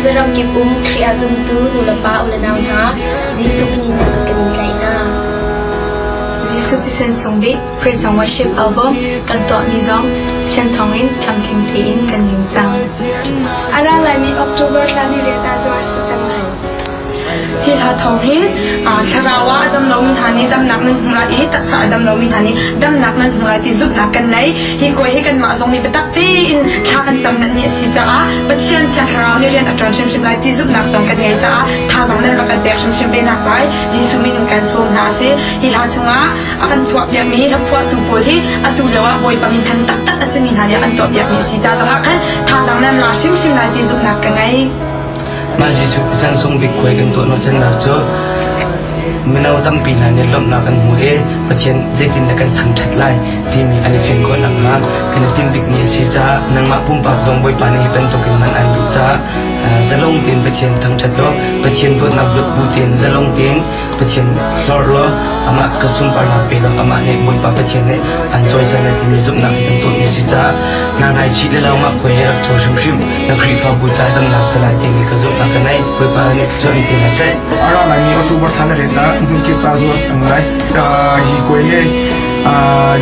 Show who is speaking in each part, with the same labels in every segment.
Speaker 1: Zaram kip um Khrih ah zumtu nulepa u le nau hna, Jesuh min in kan in tlaih hna.
Speaker 2: Jesuh thisen sung bik Praise and Worship album kan tuahmi zong Pathian thawngin tlamtling tein kan lim cang.
Speaker 3: A ra laimi October thla ni riat ah zuar si cang lai.
Speaker 4: Hi hla thawng hin thlarau ah a dam lomi hna nih damnak nan hmu lai i taksa a dam lomi hna nih damnak nan hmu lai ti zumhnak kan nei. Hi kuai hi kanmah zong nih biatak tein thla kan cam nanh ni a si caah Pathian Thiang Thlarau nih rian a ṭuan hrimhrim lai ti zumhnak zong kan ngei caah thazaang nan rak kan pek hrimhrim ve nak lai Jesuh min in kan sawm hna a si. Hi hla chungah a kan tuahpiakmi hlaphuahtu pawl hi atu lio ah Bawipa min han taktak a simi hna nih a kan tuahpiakmi a si ca zongah khan thazaang nan la hrimhrim lai ti zumhnak ka ngei.
Speaker 5: Mah Jesuh thisen sung bik khuai kan tuah hnawhchannak cu mino tampi hna nih lawmhnak an hmu i Pathian zeitindah kan thangṭhat lai timi an i fian khawh nakhnga kan i tinh bikmi a si caah nangmah pumpak zong Bawipa nih hi bantukin man an duh caah zalong tein Pathian thangṭhat law Pathian dawtnak ruat bu tein zalong tein Pathian hlorh law amah ka sunparnak pe law amah nih Bawipa Pathian nih an cawisan lai timi zumhnak he kan tuahmi a si caah naa ngaichih le lo mah khuai he rak caw hrimhrim na Khrihfabu ca damnak si lai timi ka zumhnak ka nei Bawipa nih cu an pe hna seh.
Speaker 6: A ra laimi October thla na ret ah hmunkip ah zuar cang lai. Hi kuai he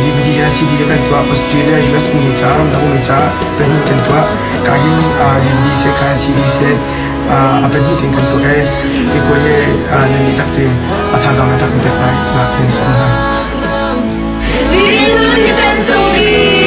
Speaker 6: DVD he CD he kan tuah Australia US ummi ca ramdang ummi ca pahnih kan tuah. Ka hin DVD seh ka CD seh a pahnih tein kan tuah i tikuai he nan dihlak tein a thazaang nan rak in pek lai nak in sawm hna.
Speaker 2: Jesuh thisen sung bik.